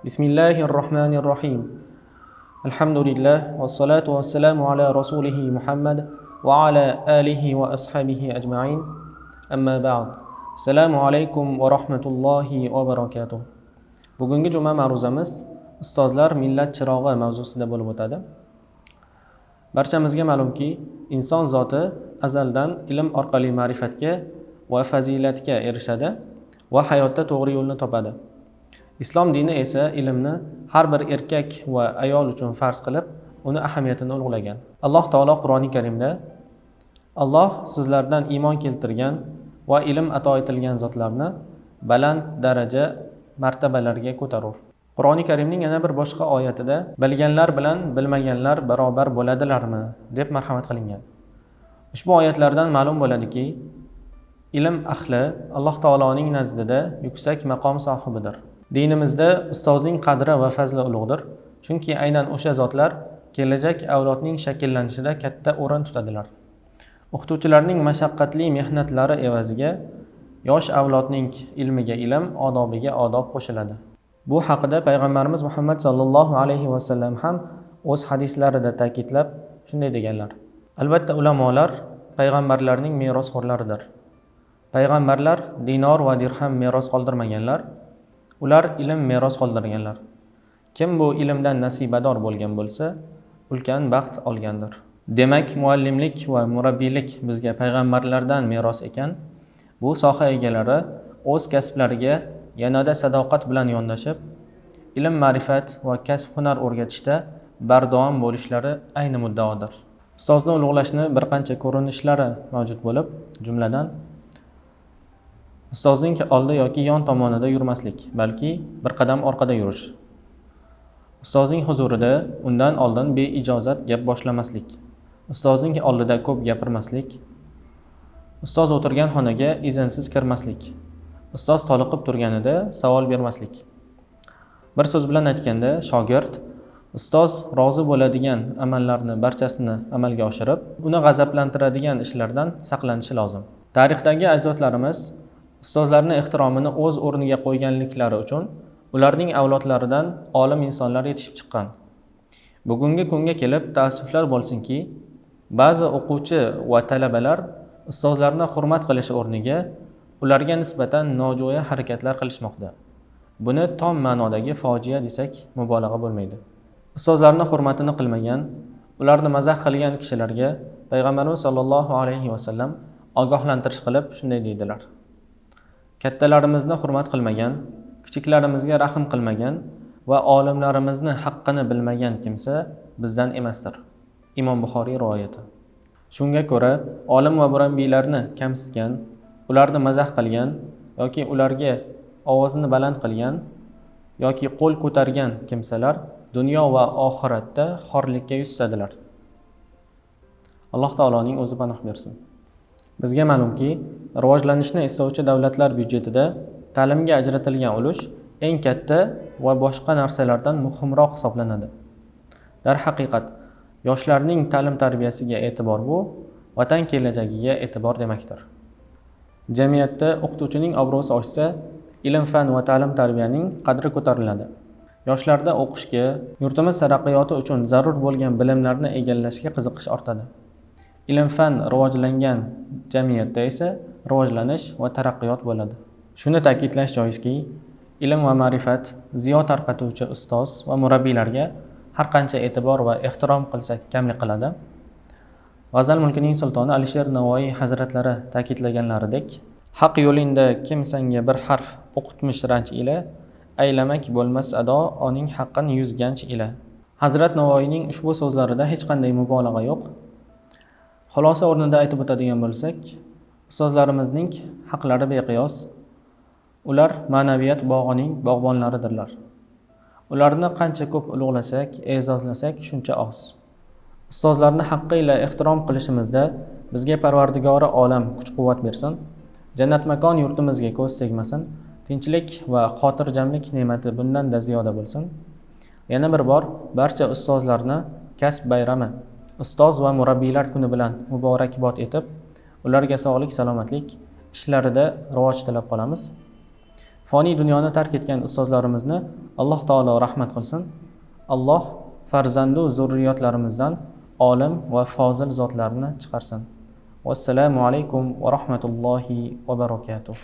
Bismillahir rohmanir rohim. Alhamdulillah vassalotu vassalamu ala rasulihi Muhammad va ala alihi va ashabihi ajmain. Amma ba'd. Assalomu alaykum va rahmatullohi va barakatuh. Bugungi juma ma'ruzamiz ustozlar millat chirog'i mavzusida bo'lib o'tadi. Barchamizga ma'lumki, inson zoti azaldan ilm orqali ma'rifatga va fazilatga erishadi va hayotda to'g'ri yo'lni topadi. Islom dini esa ilmni har bir erkak va ayol uchun farz qilib, uni ahamiyatini ulug'lagan. Alloh taolo Qur'oni Karimda: Alloh sizlardan iymon keltirgan va ilm ato etilgan zotlarni baland daraja martabalarga ko'tarur. Qur'oni Karimning yana bir boshqa oyatida bilganlar bilan bilmaganlar barobar bo'ladilarmi deb marhamat qilingan. Ushbu oyatlardan ma'lum bo'ladiki, ilm ahli Alloh taoloning nazdida yuksak maqom sohibidir. Dinimizda ustozning qadri va fazli ulug'dir, chunki aynan o'sha zotlar kelajak avlodning shakllanishida katta o'rin tutadilar. O'qituvchilarning mashaqqatli mehnatlari evaziga yosh avlodning ilmiga ilm, odobiga odob qo'shiladi. Bu haqida payg'ambarimiz Muhammad sallallohu alayhi vasallam ham o'z hadislarida ta'kidlab shunday deganlar: Albatta ulamolar payg'ambarlarning merosxo'rlaridir. Payg'ambarlar dinor va dirham meros qoldirmaganlar, ular ilm meros qoldirganlar. Kim bu ilmdan nasibador bo'lgan bo'lsa, ulkan baxt olgandir. Demak, muallimlik va murabbiylik bizga payg'ambarlardan meros ekan, bu soha egalari o'z kasblariga yanada sadoqat bilan yondashib, ilm ma'rifat va kasb hunar o'rgatishda bardavom bo'lishlari ayni muddaodir. Ustozni ulug'lashni bir qancha ko'rinishlari mavjud bo'lib, jumladan ustozning oldi yoki yon tomonida yurmaslik, balki bir qadam orqada yurish. Ustozning huzurida undan oldin beijozat gap boshlamaslik. Ustozning oldida ko'p gapirmaslik. Ustoz o'tirgan xonaga izinsiz kirmaslik. Ustoz toliqib turganida savol bermaslik. Bir so'z bilan aytganda, shogird ustoz rozi bo'ladigan amallarni barchasini amalga oshirib, uni g'azablantiradigan ishlardan saqlanishi lozim. Tarixdagi ajdodlarimiz ustozlarni ehtiromini o'z o'rniga qo'yganliklari uchun ularning avlodlaridan olim insonlar yetishib chiqqan. Bugungi kunga kelib taassuflar bo'lsinki, ba'zi o'quvchi va talabalar ustozlarni hurmat qilish o'rniga ularga nisbatan nojo'ya harakatlar qilishmoqda. Buni tom ma'nodagi fojia desak mubolag'a bo'lmaydi. Ustozlarni hurmatini qilmagan, ularni mazax qilgan kishilarga payg'ambarimiz sollallohu alayhi vasallam ogohlantirish qilib shunday deydilar: Kattalarimizni hurmat qilmagan, kichiklarimizga rahm qilmagan va olimlarimizni haqqini bilmagan kimsa bizdan emasdir. Imom Buxoriy rivoyati. Shunga ko'ra, olim va murabbiylarni kamsitgan, ularni mazax qilgan yoki ularga ovozini baland qilgan yoki qo'l ko'targan kimsalar dunyo va oxiratda xorlikka yuz tutadilar. Alloh taoloning o'zi panoh bersin. Bizga ma'lumki, rivojlanishni istovchi davlatlar byudjetida ta'limga ajratilgan ulush eng katta va boshqa narsalardan muhimroq hisoblanadi. Darhaqiqat, yoshlarning ta'lim tarbiyasiga e'tibor bu vatan kelajagiga e'tibor demakdir. Jamiyatda o'qituvchining obro'si oshsa, ilm fan va ta'lim tarbiyaning qadri ko'tariladi. Yoshlarda o'qishga, yurtimiz taraqqiyoti uchun zarur bo'lgan bilimlarni egallashga qiziqish ortadi. Ilm fan rivojlangan jamiyatda esa rivojlanish va taraqqiyot bo'ladi. Shuni ta'kidlash joizki, ilm va ma'rifat ziyo tarqatuvchi ustoz va murabbiylarga har qancha e'tibor va ehtirom qilsak kamlik qiladi. G'azal mulkining sultoni Alisher Navoiy hazratlari ta'kidlaganlaridek, haq yo'lingda kim senga bir harf o'qitmish ranj ila, aylamak bo'lmas ado oning haqqin yuz ganj ila. Hazrat Navoiyning ushbu so'zlarida hech qanday mubolag'a yo'q. Xulosa o'rnida aytib o'tadigan bo'lsak, ustozlarimizning haqlari beqiyos. Ular ma'naviyat bog'ining bog'bonlaridirlar. Ularni qancha ko'p ulug'lasak, e'zozlasak shuncha oz. Ustozlarni haqqi ila ehtirom qilishimizda bizga Parvardigori olam kuch-quvvat bersin, jannat makon yurtimizga ko'z tegmasin, tinchlik va xotirjamlik ne'mati bundan-da ziyoda bo'lsin. Yana bir bor barcha ustozlarni kasb bayrami, ustoz va murabbiylar kuni bilan muborakbod etib, ularga sog'lik, salomatlik, ishlarida rivoj tilab qolamiz. Foniy dunyoni tark etgan ustozlarimizni Alloh taolo rahmat qilsin. Alloh farzandu zurriyotlarimizdan olim va fozil zotlarni chiqarsin. Vassalomu alaykum va rahmatullohi va barakatuh.